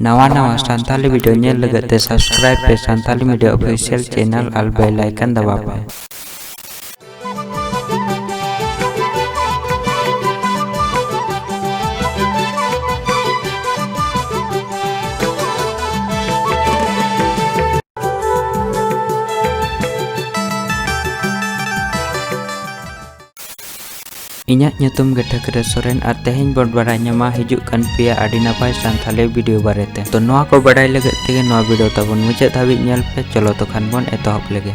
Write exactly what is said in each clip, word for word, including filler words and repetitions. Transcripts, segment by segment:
ᱱᱟᱣᱟ ᱱᱟᱣᱟ ᱥᱟᱱᱛᱟᱞᱤ video ᱧᱮᱞ ᱞᱟᱹᱜᱤᱫ ᱛᱮ subscribe ᱯᱮ ᱥᱟᱱᱛᱟᱞᱤ media official channel ᱟᱨ bell icon ᱫᱟᱵᱟᱣ ᱯᱮ᱾ ᱤᱧᱟᱹᱜ ᱧᱩᱛᱩᱢ ᱜᱮ ᱴᱷᱟᱹᱠᱨᱟᱹ ᱥᱚᱨᱮᱱ ᱟᱨ ᱛᱮᱦᱮᱧ ᱵᱚᱱ ᱵᱟᱲᱟᱭ ᱧᱟᱢᱟ ᱦᱤᱡᱩᱜ ᱠᱟᱱ ᱯᱮᱭᱟ ᱟᱹᱰᱤ ᱱᱟᱯᱟᱭ ᱥᱟᱱᱛᱷᱟᱞᱤ video ᱵᱟᱨᱮᱛᱮ᱾ ᱛᱚ ᱱᱚᱣᱟ ᱠᱚ ᱵᱟᱲᱟᱭ ᱞᱟᱹᱜᱤᱫ ᱛᱮᱜᱮ ᱱᱚᱣᱟ video ᱛᱟᱵᱚᱱ ᱢᱩᱪᱟᱹᱫ ᱫᱷᱟᱹᱵᱤᱡ ᱧᱮᱞ ᱯᱮ᱾ ᱪᱚᱞᱚ ᱛᱚ ᱠᱷᱟᱱ ᱵᱚᱱ ᱮᱛᱚᱦᱚᱵ ᱞᱮᱜᱮ᱾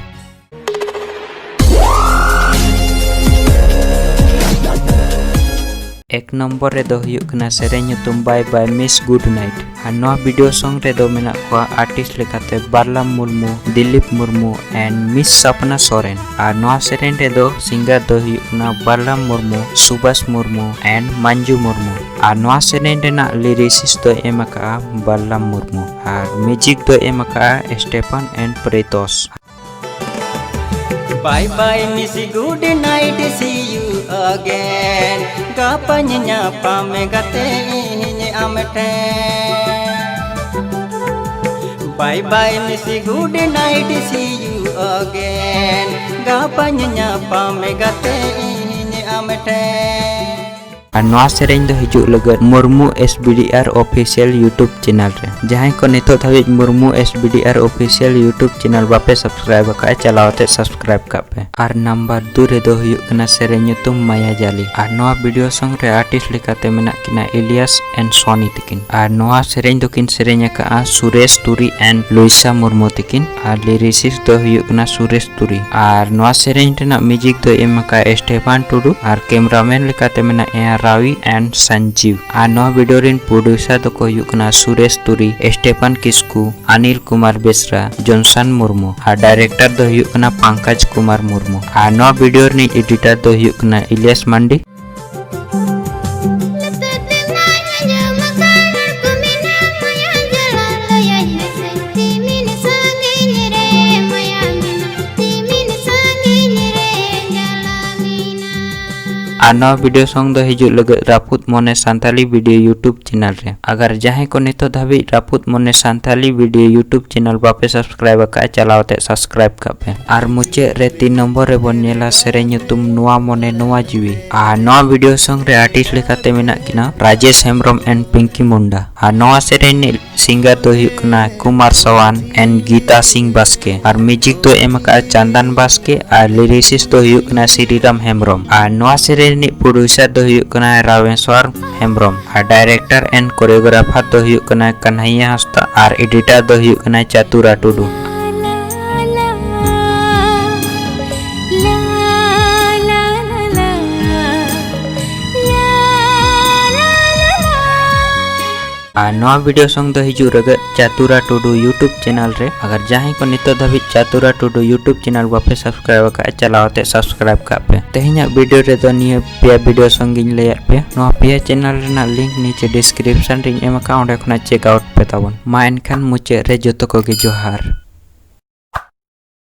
ᱮᱠ ᱱᱚᱢᱵᱚᱨ ᱨᱮᱫᱚ ᱦᱩᱭᱩᱜ ᱠᱟᱱᱟ ᱥᱮᱨᱮᱧ ᱧᱩᱛᱩᱢ Bye Bye Miss Good Night᱾ ᱟᱨ ᱱᱚᱣᱟ video song ᱨᱮᱫᱚ ᱢᱮᱱᱟᱜ ᱠᱚᱣᱟ artist ᱞᱮᱠᱟᱛᱮ ᱵᱟᱨᱞᱟᱢ ᱢᱩᱨᱢᱩ, ᱫᱤᱞᱤᱯ ᱢᱩᱨᱢᱩ and Miss ᱥᱟᱯᱱᱟ ᱥᱚᱨᱮᱱ᱾ ᱟᱨ ᱱᱚᱣᱟ ᱥᱮᱨᱮᱧ ᱨᱮᱫᱚ singer ᱫᱚ ᱦᱩᱭᱩᱜ ᱠᱟᱱᱟ ᱵᱟᱨᱞᱟᱢ ᱢᱩᱨᱢᱩ, ᱥᱩᱵᱷᱟᱥ ᱢᱩᱨᱢᱩ and ᱢᱟᱧᱡᱩ ᱢᱩᱨᱢᱩ᱾ ᱟᱨ ᱱᱚᱣᱟ ᱥᱮᱨᱮᱧ ᱨᱮᱱᱟᱜ lyricist ᱫᱚᱭ ᱮᱢ ᱟᱠᱟᱫᱼᱟ ᱵᱟᱨᱞᱟᱢ ᱢᱩᱨᱢᱩ ᱟᱨ music ᱫᱚᱭ ᱮᱢ ᱟᱠᱟᱫᱼᱟ Stephen and ᱯᱨᱮᱛᱚᱥ᱾ Bye bye miss, good night, see you again. ᱜᱟᱯᱟᱧ ᱧᱟᱯᱟᱢ ᱜᱟᱛᱮ ᱤᱧ ᱟᱢ ᱴᱷᱮᱱ᱾ Bye bye miss, good night, see you again. ᱜᱟᱯᱟᱧ ᱧᱟᱯᱟᱢ ᱜᱟᱛᱮ ᱤᱧ ᱟᱢ ᱴᱷᱮᱱ᱾ ᱟᱨ ᱱᱚᱣᱟ ᱥᱮᱨᱮᱧ ᱫᱚ ᱦᱤᱡᱩᱜ ᱞᱟᱹᱜᱤᱫ Murmu S B D R Official YouTube channel ᱨᱮ᱾ ᱡᱟᱦᱟᱸᱭ ᱠᱚ ᱱᱤᱛᱚᱜ ᱫᱷᱟᱹᱵᱤᱡ Murmu S B D R Official YouTube channel ᱵᱟᱯᱮ subscribe ᱟᱠᱟᱫᱼᱟ, ᱪᱟᱞᱟᱣ ᱠᱟᱛᱮ subscribe ᱠᱟᱜ ᱯᱮ᱾ ᱟᱨ ᱱᱟᱢᱵᱟᱨ ᱫᱩ ᱨᱮᱫᱚ ᱦᱩᱭᱩᱜ ᱠᱟᱱᱟ ᱥᱮᱨᱮᱧ ᱧᱩᱛᱩᱢ ᱢᱟᱭᱟ ᱡᱟᱞᱤ᱾ ᱟᱨ ᱱᱚᱣᱟ video song ᱨᱮ artist ᱞᱮᱠᱟᱛᱮ ᱢᱮᱱᱟᱜ ᱠᱤᱱᱟ ᱤᱞᱤᱭᱟᱥ and ᱥᱚᱱᱤ ᱛᱟᱹᱠᱤᱱ᱾ ᱟᱨ ᱱᱚᱣᱟ ᱥᱮᱨᱮᱧ ᱫᱚᱠᱤᱱ ᱥᱮᱨᱮᱧ ᱟᱠᱟᱫᱼᱟ ᱥᱩᱨᱮᱥ ᱛᱩᱨᱤ and ᱞᱩᱭᱥᱟ ᱢᱩᱨᱢᱩ ᱛᱟᱹᱠᱤᱱ᱾ ᱟᱨ lyricist ᱫᱚ ᱦᱩᱭᱩᱜ ᱠᱟᱱᱟ ᱥᱩᱨᱮᱥ ᱛᱩᱨᱤ᱾ ᱟᱨ ᱱᱚᱣᱟ ᱥᱮᱨᱮᱧ ᱨᱮᱱᱟᱜ music ᱫᱚ ᱮᱢ ᱟᱠᱟᱫᱼᱟ ᱥᱴᱮᱯᱷᱟᱱ ᱴᱩᱰᱩ ᱟᱨ cameraman ᱞᱮᱠᱟᱛᱮ ᱢᱮᱱᱟᱜᱼᱟ ᱨᱟᱣᱤ and ᱥᱟᱱᱡᱤᱵ᱾ ᱟᱨ ᱱᱚᱣᱟ video ᱨᱮᱱ producer ᱫᱚᱠᱚ ᱦᱩᱭᱩᱜ ᱠᱟᱱᱟ ᱥᱩᱨᱮᱥ ᱛᱩᱨᱤ, ᱥᱴᱮᱯᱷᱟᱱ ᱠᱤᱥᱠᱩ, ᱟᱱᱤᱞ ᱠᱩᱢᱟᱨ ᱵᱮᱥᱨᱟ, ᱡᱚᱱᱥᱟᱱ ᱢᱩᱨᱢᱩ᱾ ᱟᱨ director ᱫᱚ ᱦᱩᱭᱩᱜ ᱠᱟᱱᱟ ᱯᱟᱝᱠᱟᱡᱽ ᱠᱩᱢᱟᱨ ᱢᱩᱨᱢᱩ᱾ ᱟᱨ ᱱᱚᱣᱟ video ᱨᱤᱱᱤᱡ editor ᱫᱚ ᱦᱩᱭᱩᱜ ᱠᱟᱱᱟ ᱤᱞᱤᱭᱟᱥ ᱢᱟᱱᱰᱤ᱾ ᱞᱩᱛᱩᱨ ᱛᱮᱢᱟᱧ ᱟᱸᱡᱚᱢ ᱟᱠᱟᱫ ᱨᱚᱲ ᱠᱚ ᱢᱮᱱᱟ ᱢᱟᱭᱟ ᱡᱟᱞᱟ, ᱞᱟᱹᱭᱟᱹᱧ ᱢᱮᱥᱮ ᱛᱤᱢᱤᱱ ᱥᱟᱺᱜᱤᱧ ᱨᱮ ᱢᱟᱭᱟ ᱢᱮᱱᱟᱜ, ᱛᱤᱢᱤᱱ ᱥᱟᱺᱜᱤᱧ ᱨᱮ ᱡᱟᱞᱟ ᱢᱮᱱᱟᱜ᱾ ᱟᱨ ᱱᱚᱣᱟ video song ᱫᱚ ᱦᱤᱡᱩᱜ ᱞᱟᱹᱜᱤᱫ ᱨᱟᱹᱯᱩᱫ ᱢᱚᱱᱮ ᱥᱟᱱᱛᱟᱞᱤ video YouTube channel ᱨᱮ᱾ ᱟᱜᱟᱨ ᱡᱟᱦᱟᱸᱭ ᱠᱚ ᱱᱤᱛᱚᱜ ᱫᱷᱟᱹᱵᱤᱡ ᱨᱟᱹᱯᱩᱫ ᱢᱚᱱᱮ ᱥᱟᱱᱛᱟᱞᱤ video YouTube channel ᱵᱟᱯᱮ subscribe ᱟᱠᱟᱫᱼᱟ, ᱪᱟᱞᱟᱣ ᱠᱟᱛᱮ subscribe ᱠᱟᱜ ᱯᱮ᱾ ᱟᱨ ᱢᱩᱪᱟᱹᱫ ᱨᱮ ᱛᱤᱱ ᱱᱚᱢᱵᱚᱨ ᱨᱮᱵᱚᱱ ᱧᱮᱞᱟ ᱥᱮᱨᱮᱧ ᱧᱩᱛᱩᱢ ᱱᱚᱣᱟ ᱢᱚᱱᱮ ᱱᱚᱣᱟ ᱡᱤᱣᱤ᱾ ᱟᱨ ᱱᱚᱣᱟ video song ᱨᱮ artist ᱞᱮᱠᱟᱛᱮ ᱢᱮᱱᱟᱜ ᱠᱤᱱᱟ ᱨᱟᱡᱮᱥ ᱦᱮᱢᱵᱨᱚᱢ and ᱯᱤᱝᱠᱤ ᱢᱩᱱᱰᱟ᱾ ᱟᱨ ᱱᱚᱣᱟ ᱥᱮᱨᱮᱧ ᱨᱤᱱᱤᱡ singer ᱫᱚ ᱦᱩᱭᱩᱜ ᱠᱟᱱᱟ Kumar Sawan and Gita Singh Baske. R music ᱫᱚ ᱮᱢ ᱟᱠᱟᱫᱼᱟ ᱪᱟᱱᱫᱟᱱ ᱵᱟᱥᱠᱮ ᱟᱨ lyricist ᱫᱚ ᱦᱩᱭᱩᱜ ᱠᱟᱱᱟ ᱥᱨᱤᱨᱟᱢ ᱦᱮᱢᱵᱨᱚᱢ᱾ ᱟᱨ ᱱᱚᱣᱟ ᱥᱮᱨᱮᱧ ᱨᱤᱱᱤᱡ producer ᱫᱚ ᱦᱩᱭᱩᱜ ᱠᱟᱱᱟ ᱨᱟᱣᱮᱥᱣᱚᱨ ᱦᱮᱢᱵᱨᱚᱢ᱾ ᱟᱨ director and choreographer ᱫᱚ ᱦᱩᱭᱩᱜ ᱠᱟᱱᱟ ᱠᱟᱱᱦᱟᱭᱟ ᱦᱟᱸᱥᱫᱟ ᱟᱨ editor ᱫᱚ ᱦᱩᱭᱩᱜ ᱠᱟᱱᱟ ᱪᱟᱛᱩᱨᱟ ᱴᱩᱰᱩ᱾ ᱟᱨ ᱱᱚᱣᱟ video song ᱫᱚ ᱦᱤᱡᱩᱜ ᱞᱟᱹᱜᱤᱫ ᱪᱟᱛᱩᱨᱟ ᱴᱩᱰᱩ YouTube channel ᱨᱮ᱾ ᱟᱜᱟᱨ ᱡᱟᱦᱟᱸᱭ ᱠᱚ ᱱᱤᱛᱚᱜ ᱫᱷᱟᱹᱵᱤᱡ ᱪᱟᱛᱩᱨᱟ ᱴᱩᱰᱩ YouTube channel ᱵᱟᱯᱮ subscribe ᱟᱠᱟᱫᱼᱟ, ᱪᱟᱞᱟᱣ ᱠᱟᱛᱮ subscribe ᱠᱟᱜ ᱯᱮ᱾ ᱛᱮᱦᱮᱧᱟᱜ video ᱨᱮᱫᱚ ᱱᱤᱭᱟᱹ ᱯᱮᱭᱟ video song ᱜᱤᱧ ᱞᱟᱹᱭᱟᱫ ᱯᱮᱭᱟ᱾ ᱱᱚᱣᱟ ᱯᱮᱭᱟ channel ᱨᱮᱱᱟᱜ link ᱱᱤᱪᱮ description ᱨᱤᱧ ᱮᱢ ᱟᱠᱟᱫᱼᱟ, ᱚᱸᱰᱮ ᱠᱷᱚᱱᱟᱜ check out ᱯᱮ ᱛᱟᱵᱚᱱ᱾ ᱢᱟ ᱮᱱᱠᱷᱟᱱ ᱢᱩᱪᱟᱹᱫ ᱨᱮ ᱡᱚᱛᱚ ᱠᱚᱜᱮ ᱡᱚᱦᱟᱨ᱾